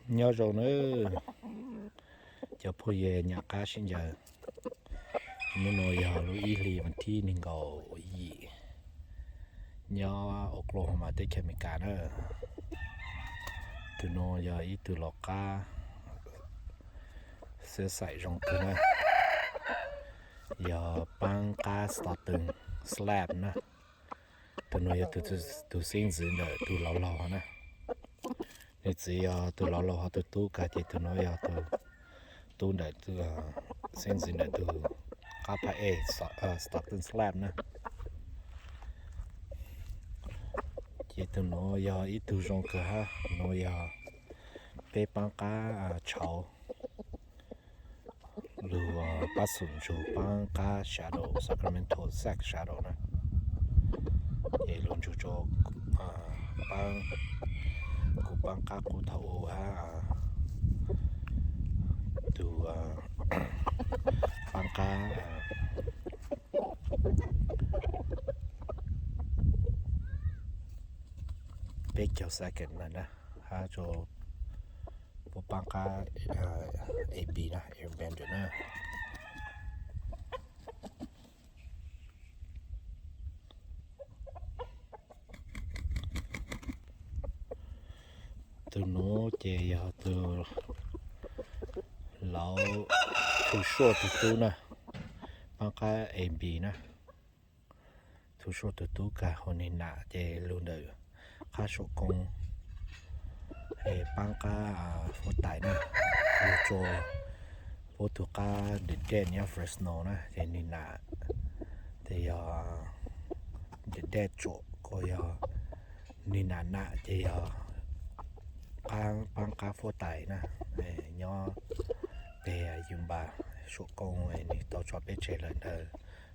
Nyob zoo nawb cov phooj ywg nyam qab sib ncaws. Hnub no yog lub ib hlis vas thib nees nkaum yim nyob Oklahoma teb chaws Amelikas na. Tus no yog ib tug lau qab xwb xaim zoo kawg na, yog paab qab Stockton Slab na. Tus no yog tus xeeb ntxwv ntawm tus laus laug hov na. Nws txiv yog tus laus laug hov tus tub kag, ces tus no yog tus tub ntawm, xeeb ntxwv ntawm tus qab pha ej Stockton Slab na. Ces tus nuav yog ib tug zoo kawg hab, nuav yog peb paab qab tshauv, lug pab xum ntsug paab qab shadow, Sacramento Sac shadow na. Ces lug ntsug rua paab, kuv paab qab qub thaum u hab, tus paab qab peb caug second na, hab rua puab paab qab A B na, Airbender na. Tus nuav ces yog tus laus, Too Short tug tub na, paab qab A B na. Too Short tug tub kag, hu nwg nam ces lug ntawm qab suam koob, paab qab huab tais na, lug rua puab tug qab The Dead nyob Fresno na, ces nwg nam, ces yog The Dead tsuam kuas yog nwg nam nam ces yog paab qab huab tais na, nyob peg Yuma suam koob, nwg tau tso peb tseg lawm ntawd,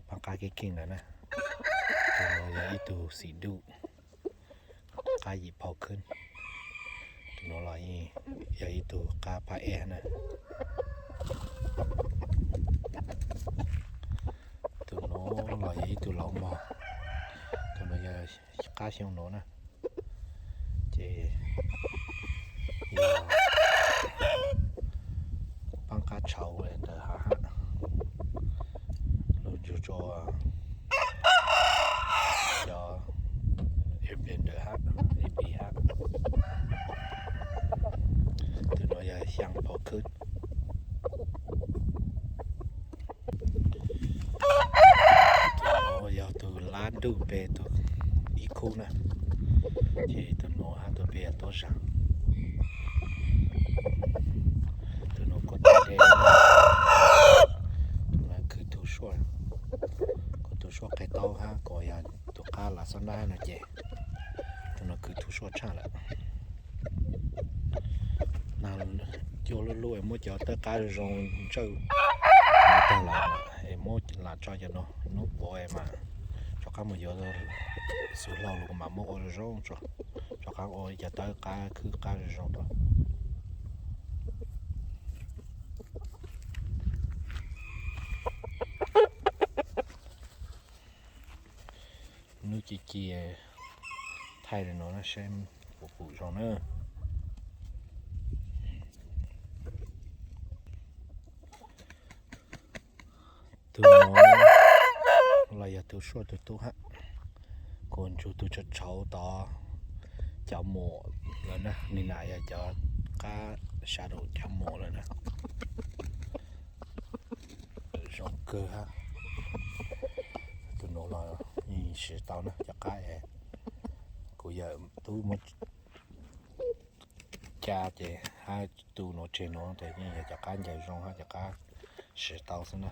paab qab keeb keej ntawd na. Tus nuav yog ib tug xim duj, qab yim phau khwb. Tus nuav los yog ib tug qab pha ej na. Tus nuav los yog ib tug laus mog. Tus nuav yog qab xyoo nuav na. Ces yog paab qab tshauv ntawd hab, lug ntsug rua cov Airbender hab, A B hab. Tus nuav yog xyaa phau khwb. Tus nuav yog tug lab ntuj peg tug ib khub na, ces tus nuav hab tug peg yog tuab zaag. Tus nuav kuj tau deb, tus nuav khwv tug suaj, kuj tug suaj qe taub hab kuas yog tug qab lav xab nab no ces tus nuav khwv tug suaj tshaj lawm. Nag cua lub lub es muab cov tawb qab zoo zoo ntsawj tag lawm es muab lam tso cov no, nub puav es mas rov qab mus yuav xub hlau los mas muab ua zoo zoo, rov qab ua cov tawb qab khwb qab zoo zoo rua. Nub ci ci thaij li no na seb puas pum zoo na. Tug nuav los yog tug suaj tug tub hab, kuas ntsug tug tshauv tod cov muam lawm na, nwg nam yog cov qab shadow cov muam lawm na. Zoo kawg hab. Tus nuav los yeej siv tau na, cov qab es kuv yawm tub muab ca ces hab tu nuav tseg nuav ces yeej yog cov qab ncaws zoo hab cov qab siv tau xwb na.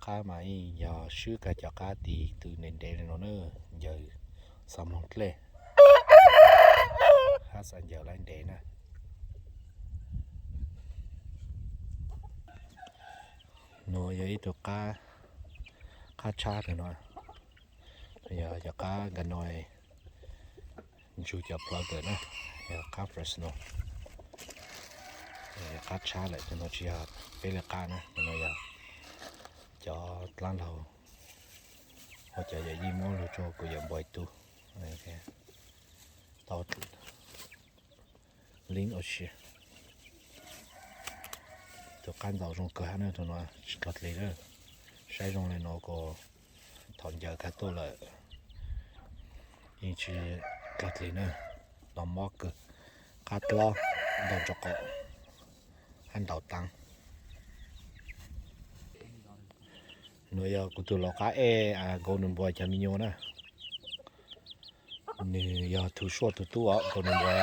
Qab mas yeej yog swb kag cov qab tis tw ntev ntev li no na, ncaws xa moog dlej hab xa ncaws laib ntev na. Nuav yog ib tug qab, qab tshab tus nuav, yog cov qab ganoi ntsug cov plawv kawm na, yog qab Fresno, yog qab tshab lawm, tus nuav tsis yog peb li qab na, tus nuav yog cov dlaab laug, ua cov yawm yij muab lug rua kuv yawm npais tu, tau Li ua si, tus qab ntxaus zoo kawg hab na, tus no tsis dlog dlig na. Saib zoo le no kuas thaum ncaws kag tuaj lawm yeej tsis dlog dlig na, los mob kawg, qab dlob, ntaus ntso qaum hab ntaus taag. Nws yog kuv tug laus qab ej Golden Boy cov me nyuam na. Nws yog tug suaj tug tub os, Golden Boy.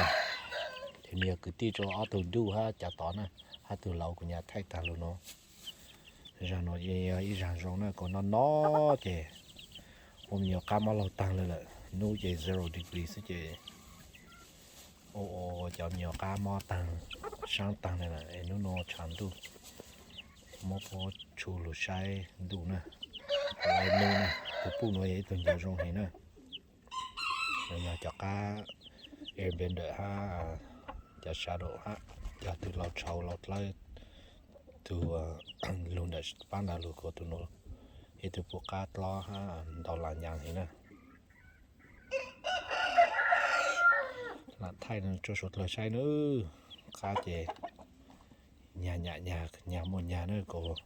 Ces nws yog kwv tij rua ob tug duj hab cav tod na, hab tug laus kuv nyam thaij taag lug nuav. Zag nuav yog ib zag zoo na, kuas noj noj ces ua me nyuam qab mob laug taag le lawm. Nub ces zero degree xwb ces ua ua cov me nyuam qab mob taag, saab taag le lawm es nub nua tshav ntuj muab puab tshu lug saib ntuj na. Lub nub na, tug puj nuav yog ib tug ncaws zoo heev na. Nws yog cov qab airbender hab cov shadow hab yog tug laus tshau laus dlawb, tug lug ntawm paab ntawd lug kuas tug nuav ib tug puj qab dlob hab ntau las nyas heev na. Lam thaij tso suav dlawg saib na. Qab ces nyag nyam nyag, nyag muaj nyag na, kuas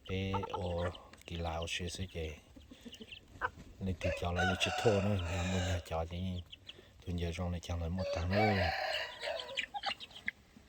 peb ua kis las ua si xwb ces leej twg cov los yeej tsis thuaj na, nyag muaj nyag cov ces tug ncaws zoo le caag los muaj taag na.